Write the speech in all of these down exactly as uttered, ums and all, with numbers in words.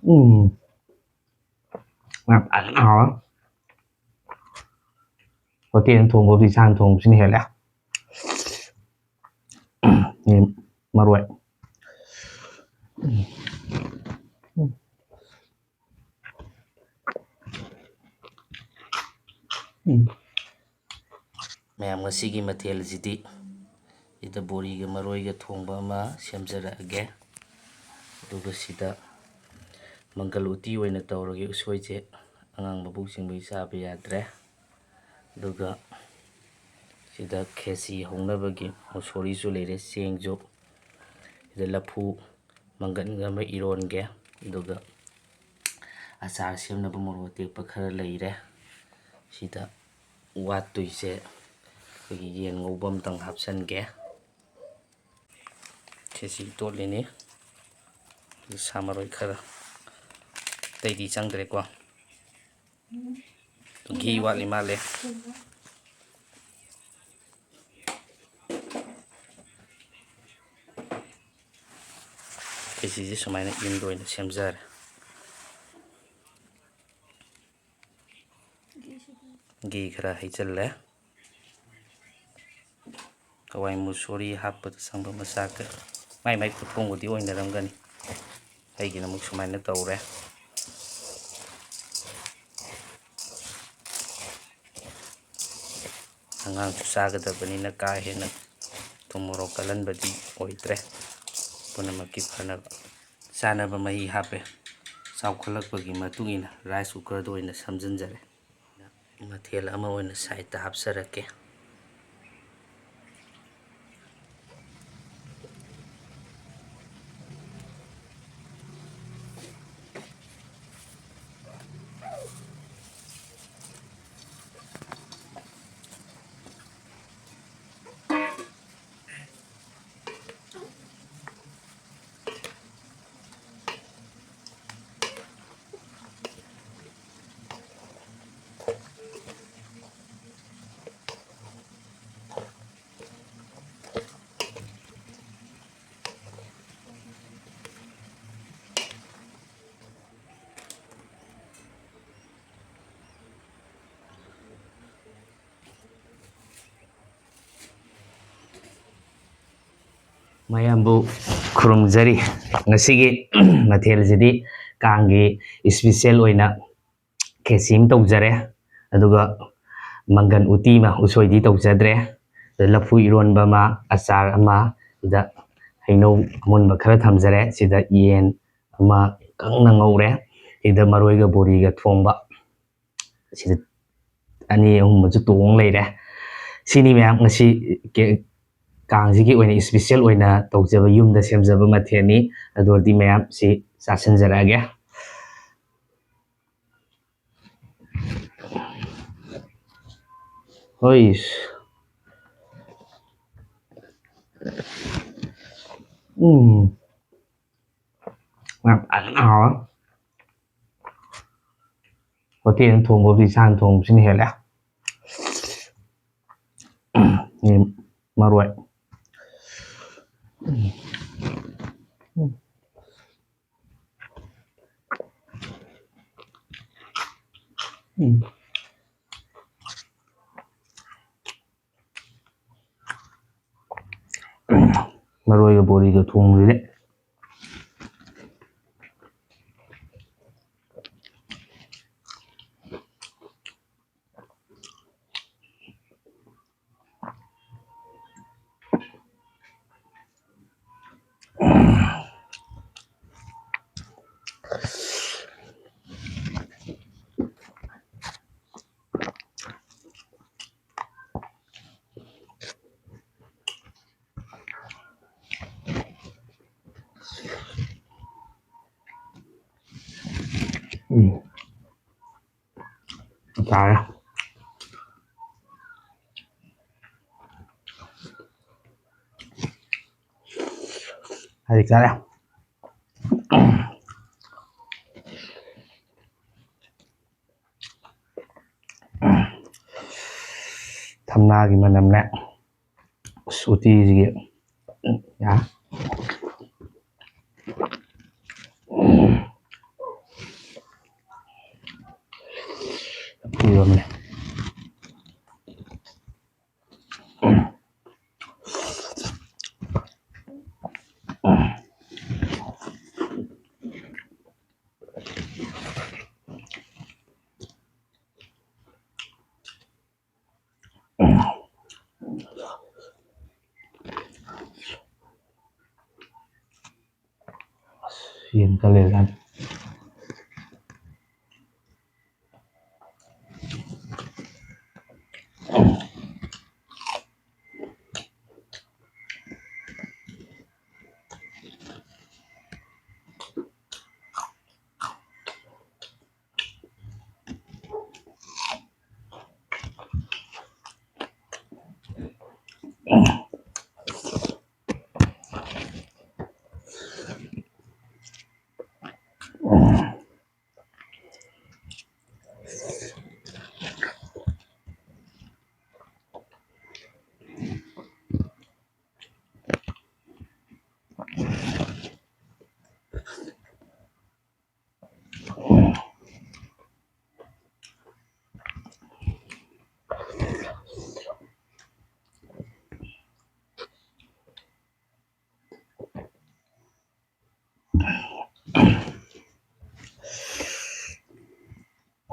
ꯎꯝ꯫ ꯌꯥꯝ ꯐꯖꯅ ꯍꯥꯎꯔꯦ꯫ ꯍꯣꯇꯦꯜ ꯊꯣꯡꯕꯕꯨꯗꯤ ꯏꯁꯥꯅ ꯊꯣꯡꯕꯁꯤꯅ ꯍꯦꯜꯂꯦ꯫ ꯎꯝ, ꯃꯔꯣꯏ꯫ ꯎꯝ꯫ ꯎꯝ꯫ ꯃꯌꯥꯝ, ꯉꯁꯤꯒꯤ ꯃꯊꯦꯜꯁꯤꯗꯤ ꯁꯤꯗ ꯕꯣꯔꯤꯒ ꯃꯔꯣꯏꯒ ꯊꯣꯡꯕ ꯑꯃ ꯁꯦꯝꯖꯔꯛꯑꯒꯦ꯫ ꯑꯗꯨꯒ ꯁꯤꯗ ꯃꯪꯒꯜ ꯎꯇꯤ ꯑꯣꯏꯅ ꯇꯧꯔꯒꯦ꯫ ꯎꯁꯣꯏꯁꯦ ꯑꯉꯥꯡ ꯃꯕꯨꯛ ꯆꯤꯡꯕꯒꯤ ꯆꯥꯕ ꯌꯥꯗ꯭ꯔꯦ꯫ ꯑꯗꯨꯒ ꯁꯤꯗ ꯈꯦꯆꯤ ꯍꯧꯅꯕꯒꯤ ꯃꯨꯁꯣꯔꯤꯁꯨ ꯂꯩꯔꯦ, ꯆꯦꯡꯁꯨ꯫ ꯁꯤꯗ ꯂꯐꯨ ꯃꯪꯒꯟꯒ ꯑꯃ ꯏꯔꯣꯟꯒꯦ꯫ ꯑꯗꯨꯒ ꯑꯆꯥꯔ ꯁꯦꯝꯅꯕ ꯃꯣꯔꯣꯛ ꯑꯇꯦꯛꯄ ꯈꯔ ꯂꯩꯔꯦ꯫ ꯁꯤꯗ ꯋꯥꯠꯇꯣꯏꯁꯦ ꯑꯩꯈꯣꯏꯒꯤ ꯌꯦꯟ ꯉꯧꯕ ꯑꯝꯇꯪ ꯍꯥꯞꯆꯤꯟꯒꯦ꯫ ꯈꯦꯆꯤ ꯇꯣꯠꯂꯤꯅꯤ꯫ ꯑꯗꯨ ꯁꯥ ꯃꯔꯣꯏ ꯈꯔ, ꯑꯇꯩꯗꯤ ꯆꯪꯗ꯭ꯔꯦꯀꯣ꯫ ꯘꯤ ꯋꯥꯠꯂꯤ ꯃꯥꯜꯂꯦ꯫ ꯈꯦꯆꯤꯁꯦ ꯁꯨꯃꯥꯏꯅ ꯌꯨꯝꯗ ꯑꯣꯏꯅ ꯁꯦꯝꯖꯔꯦ꯫ ꯘꯤ ꯈꯔ ꯍꯩꯖꯤꯜꯂꯦ꯫ ꯍꯋꯥꯏ ꯃꯨꯁꯣꯔꯤ ꯍꯥꯞꯄꯗ ꯆꯪꯕ ꯃꯆꯥꯛ ꯃꯥꯏ ꯃꯥꯏ ꯈꯨꯊꯣꯡꯕꯨꯗꯤ ꯑꯣꯏꯅꯔꯝꯒꯅꯤ꯫ ꯑꯩꯒꯤꯅ ꯑꯃꯨꯛ ꯁꯨꯃꯥꯏꯅ ꯇꯧꯔꯦ꯫ ꯑꯉꯥꯡꯁꯨ ꯆꯥꯒꯗꯕꯅꯤꯅ ꯀꯥ ꯍꯦꯟꯅ ꯊꯨꯝ ꯃꯣꯔꯣꯛ ꯀꯜꯍꯟꯕꯗꯤ ꯑꯣꯏꯗ꯭ꯔꯦ꯫ ꯄꯨꯝꯅꯃꯛꯀꯤ ꯐꯅꯕ ꯆꯥꯅꯕ ꯃꯍꯤ ꯍꯥꯞꯄꯦ꯫ ꯆꯥꯎꯈꯠꯂꯛꯄꯒꯤ ꯃꯇꯨꯡ ꯏꯟꯅ ꯔꯥꯏꯁ ꯀꯨꯀꯔꯗ ꯑꯣꯏꯅ ꯁꯝꯖꯤꯟꯖꯔꯦ꯫ ꯃꯊꯦꯜ ꯑꯃ ꯑꯣꯏꯅ ꯁꯥꯏꯠꯇ ꯍꯥꯞꯆꯔꯛꯀꯦ꯫ ꯃꯌꯥꯝꯕꯨ ꯈꯨꯔꯨꯝꯖꯔꯤ꯫ ꯉꯁꯤꯒꯤ ꯃꯊꯦꯜꯁꯤꯗꯤ ꯀꯥꯡꯒꯤ ꯏꯁꯄꯤꯁꯦꯜ ꯑꯣꯏꯅ ꯈꯦꯆꯤ ꯑꯃ ꯇꯧꯖꯔꯦ, ꯑꯗꯨꯒ ꯃꯪꯒꯟ ꯎꯇꯤ ꯑꯃ, ꯎꯁꯣꯏꯗꯤ ꯇꯧꯖꯗ꯭ꯔꯦ꯫ ꯑꯗ ꯂꯐꯨ ꯏꯔꯣꯟꯕ ꯑꯃ, ꯑꯆꯥꯔ ꯑꯃ, ꯁꯤꯗ ꯍꯩꯅꯧ ꯑꯃꯨꯟꯕ ꯈꯔ ꯊꯝꯖꯔꯦ꯫ ꯁꯤꯗ ꯌꯦꯟ ꯑꯃ ꯀꯪꯅ ꯉꯧꯔꯦ꯫ ꯁꯤꯗ ꯃꯔꯣꯏꯒ ꯕꯣꯔꯤꯒ ꯊꯣꯡꯕ, ꯁꯤꯗ ꯑꯅꯤ ꯑꯍꯨꯝ ꯑꯃꯁꯨ ꯇꯣꯡ ꯂꯩꯔꯦ꯫ ꯁꯤꯅꯤ ꯃꯌꯥꯝ ꯉꯁꯤ ꯀꯦ-, ꯀꯥꯡꯁꯤꯒꯤ ꯑꯣꯏꯅ ꯏꯁꯄꯤꯁꯦꯜ ꯑꯣꯏꯅ ꯇꯧꯖꯕ, ꯌꯨꯝꯗ ꯁꯦꯝꯖꯕ ꯃꯊꯦꯜꯅꯤ꯫ ꯑꯗꯨ ꯑꯣꯏꯔꯗꯤ ꯃꯌꯥꯝ ꯁꯤ ꯆꯥꯁꯤꯟꯖꯔꯛꯑꯒꯦ꯫ ꯍꯣꯏ꯫ ꯎꯝ꯫ ꯌꯥꯝ ꯐꯖꯅ ꯍꯥꯎꯔꯦ꯫ ꯍꯣꯇꯦꯜꯅ ꯊꯣꯡꯕꯕꯨꯗꯤ ꯏꯁꯥꯅ ꯊꯣꯡꯕꯁꯤꯅ ꯍꯦꯜꯂꯦ꯫ ꯎꯝ, ꯃꯔꯣꯏ꯫ ꯎꯝ꯫ ꯎꯝ꯫ ꯃꯔꯣꯏꯒ ꯕꯣꯔꯤꯒ ꯊꯣꯡꯕꯁꯤꯗꯤ꯫ ꯎꯝ꯫ ꯆꯥꯔꯦ꯫ ꯍꯧꯖꯤꯛ ꯆꯥꯔꯦ꯫ ꯊꯝꯅꯥꯒꯤ ꯃꯅꯝꯅꯦ꯫ ꯑꯁ, ꯎꯇꯤꯁꯤꯒꯤ ꯌꯥ꯫ ꯄꯤꯔꯝꯃꯦ꯫ ꯄꯦꯟ ꯈꯜꯂꯦ ꯖꯥꯠꯅꯤ꯫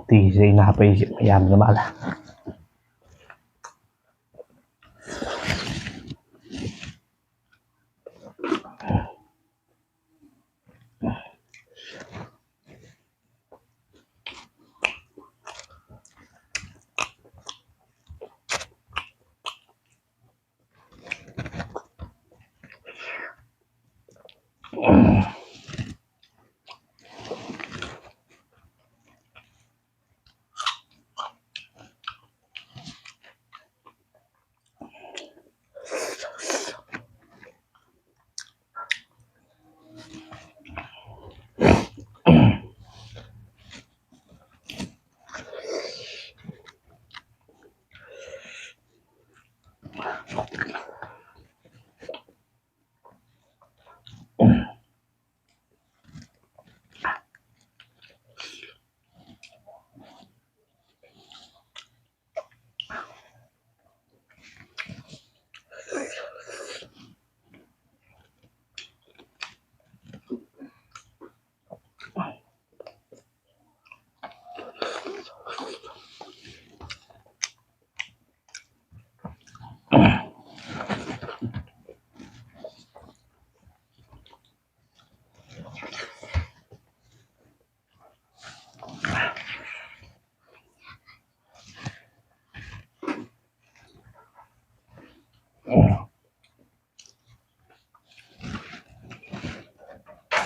ꯎꯇꯤꯁꯦ ꯑꯩꯅ ꯍꯥꯞꯄꯛꯏꯁꯦ ꯌꯥꯝꯗ꯭ꯔ ꯃꯥꯜꯂꯦ꯫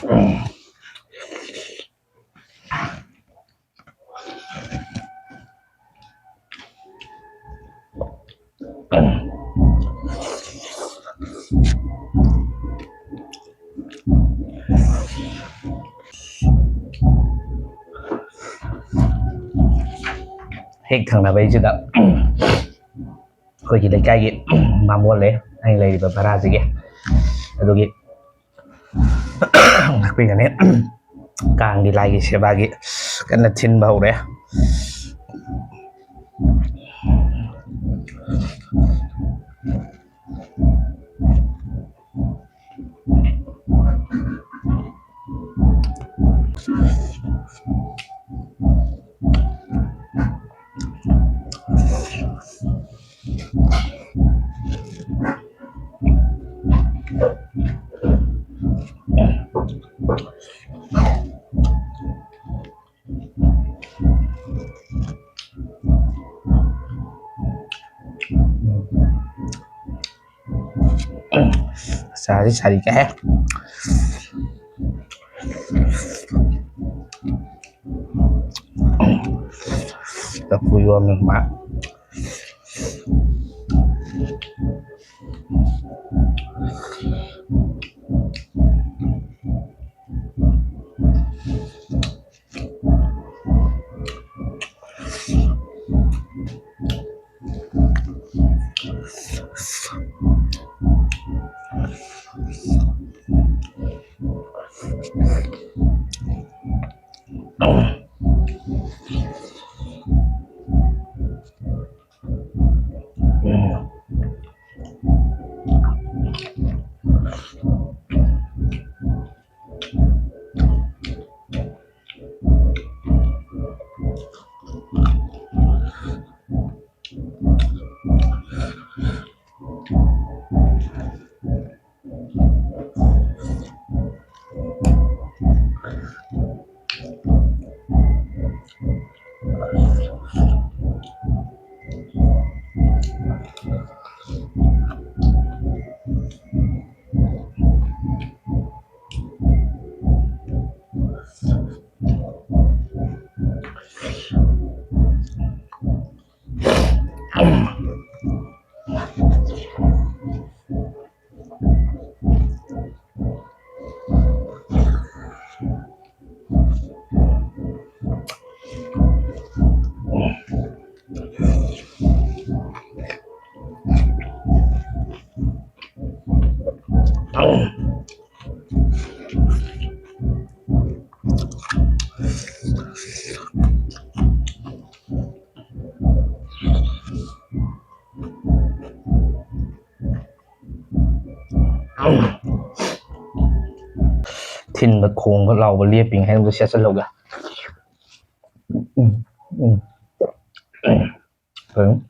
ꯍꯦꯛ ꯊꯪꯅꯕꯩꯁꯤꯗ ꯑꯩꯈꯣꯏꯒꯤ ꯂꯩꯀꯥꯏꯒꯤ ꯕꯥꯃꯣꯟ ꯂꯩ, ꯑꯩꯅ ꯂꯩꯔꯤꯕ ꯚꯔꯥꯁꯤꯒꯤ꯫ ꯑꯗꯨꯒꯤ ꯉꯥꯛꯄꯤꯒꯅꯤ꯫ ꯀꯥꯡꯒꯤ ꯂꯥꯏꯒꯤ ꯁꯦꯕꯥꯒꯤ ꯀꯟꯅ ꯊꯤꯟꯕ ꯍꯧꯔꯦ꯫ ꯑꯆꯥꯔꯁꯤ ꯁꯥꯔꯤ ꯀꯛꯑꯦ꯫ ꯂꯐꯨ ꯏꯔꯣꯟꯕ ꯃꯥ꯫ ꯇꯤꯟꯕ ꯈꯣꯡꯕ ꯂꯥꯎꯕ ꯂꯦꯞꯄꯤꯉꯩ ꯑꯝꯇ ꯁꯦꯠꯆꯜꯍꯧꯒꯦ꯫ ꯎꯝ, ꯎꯝ꯫ ꯀꯩꯅꯣ?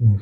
ꯎꯝ꯫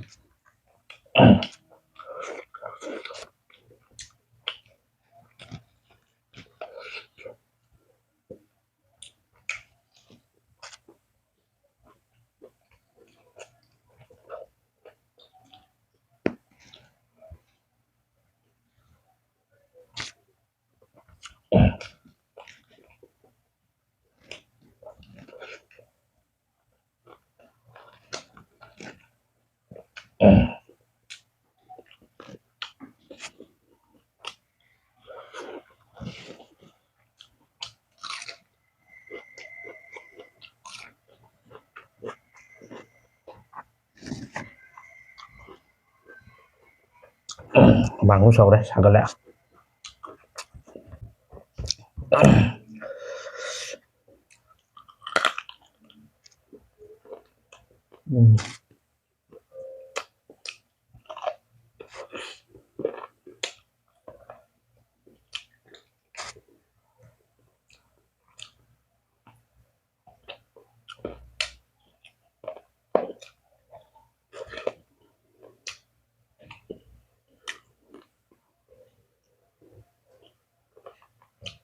ꯍꯨꯃꯥꯡ ꯑꯃꯨꯛ ꯁꯧꯔꯦ, ꯁꯥꯒꯠꯂꯦ꯫ ꯎꯝ꯫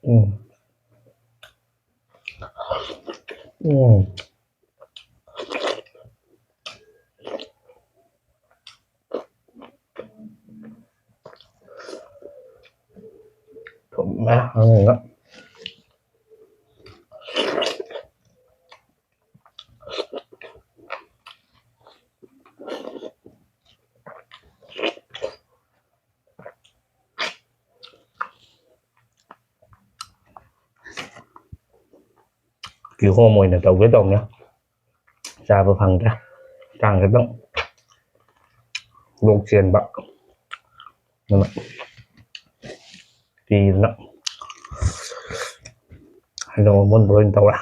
ꯎꯝ꯫ ꯎꯝ꯫ ꯊꯨꯝꯃꯦ, ꯎꯝ꯫ ꯀꯤꯍꯣꯝ ꯑꯣꯏꯅ ꯇꯧꯒꯦ ꯇꯧꯅꯦ, ꯆꯥꯕ ꯐꯪꯗ꯭ꯔꯦ꯫ ꯍꯛꯆꯥꯡꯁꯦ ꯑꯗꯨꯝ ꯂꯣꯛ ꯆꯦꯟꯕ, ꯑꯗꯨꯅ ꯀꯤꯗꯅ ꯍꯩꯅꯧ ꯑꯃꯨꯟꯕ ꯑꯣꯏꯅ ꯇꯧꯔꯦ꯫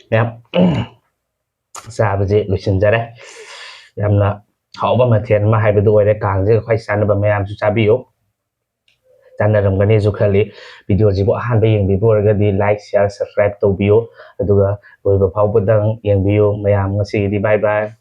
ꯃꯌꯥꯝ, ꯆꯥꯕꯁꯦ ꯂꯣꯏꯁꯤꯟꯖꯔꯦ꯫ ꯌꯥꯝꯅ ꯍꯥꯎꯕ ꯃꯊꯦꯜ ꯑꯃ ꯍꯥꯏꯕꯗꯨ ꯑꯣꯏꯔꯦ꯫ ꯀꯥꯡꯁꯦ ꯈ꯭ꯋꯥꯏ ꯆꯥꯅꯕ, ꯃꯌꯥꯝꯁꯨ ꯆꯥꯕꯤꯌꯨ꯫ ꯆꯥꯟꯅꯔꯝꯒꯅꯤꯁꯨ ꯈꯜꯂꯤ꯫ ꯚꯤꯗꯤꯑꯣꯁꯤꯕꯨ ꯑꯍꯥꯟꯕ ꯌꯦꯡꯕꯤꯕ ꯑꯣꯏꯔꯒꯗꯤ like, share, subscribe ꯇꯧꯕꯤꯌꯨ꯫ ꯑꯗꯨꯒ ꯂꯣꯏꯕ ꯐꯥꯎꯕꯗꯪ ꯌꯦꯡꯕꯤꯌꯨ꯫ ꯃꯌꯥꯝ, ꯉꯁꯤꯒꯤꯗꯤ bye bye꯫